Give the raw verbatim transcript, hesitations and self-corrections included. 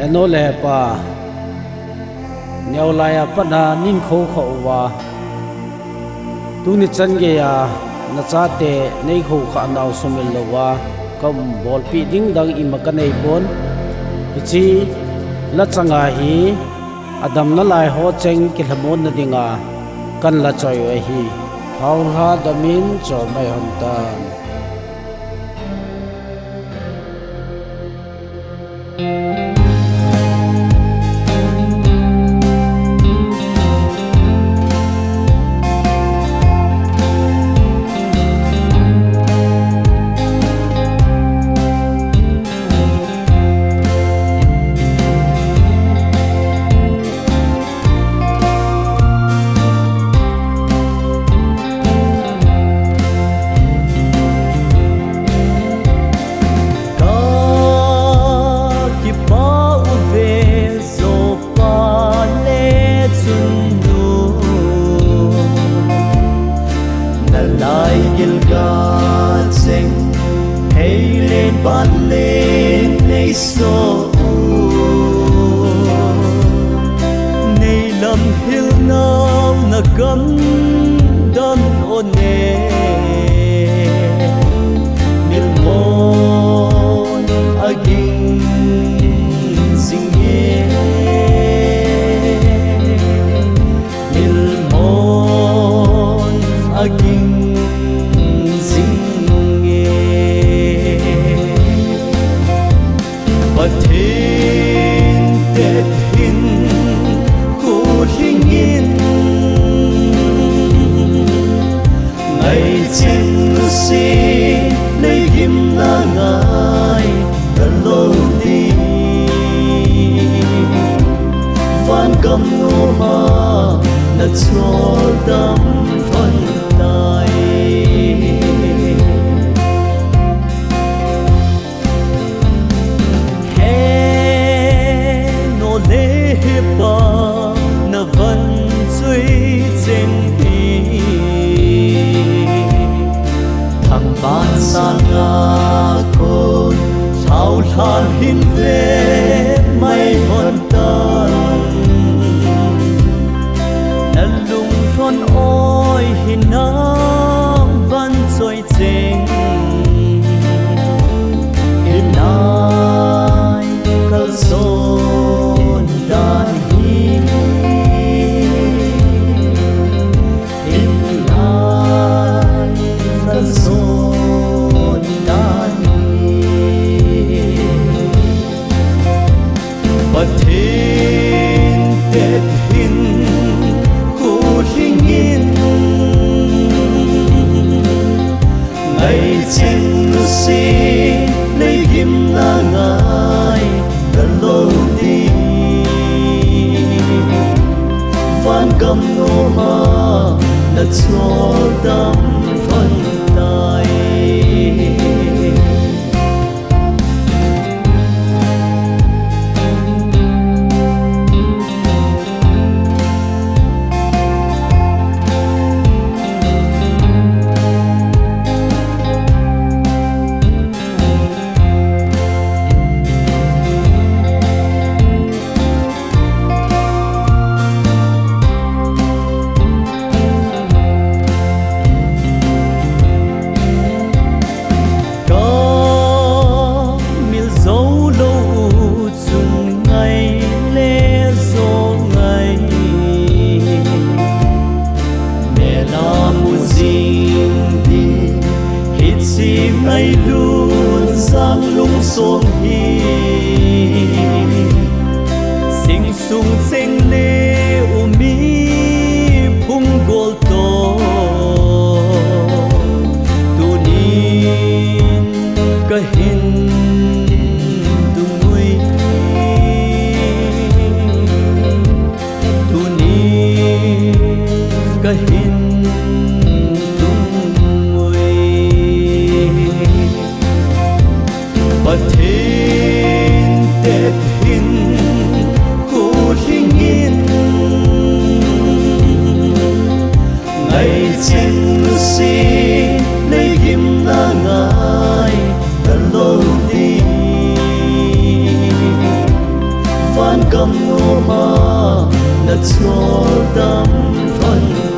Henu le hepa, neolai a pat a nei khoukhah uva, tuni chan geiya nachate nei khoukhah nau sumil louva kaum bolpeh ding dang ima kaneipon. Hiche lachang a hi adamna lai ho cheng kilhamonna dinga kanla choi u ahi. Haolha damin chomai hon tan. Kakipah uve Zopa le chunnu, nalai gilga cheng, hei le pan le nei soh u, nei lamhil nau na gamdan o ne, milmon aging jing e, milmon aging jing e. Pathen tep hin khuhling in, ngaichen nuse lei gimna ngai talou ding. Vangam noma nachol dam lhon tai. Henu le hepa, na vanchui cheng hi, thangvah sanga kon lhaolha hin ve mai hon tan. Na lunglhon oi hinam vanchoi cheng hinai kalson dan hi, hinai kalson dan hi. Pathen tep hin khuhling in, ngaichen nuse lei gimna ngai talou ding. Vangam noma nachol dam lhon tai. Ka mil jou lou u chun ngai le jou ngai. Mel a mu jing ding hiche ngailutna sang lungsong hi. Sing sung cheng le u miphung gol toh tunin kahin dungui. Tunin kahin dungui. Pathen tep hin khuhling in, ngaichen nuse lei gimna ngai talou ding. Kam noma nachol dam lhon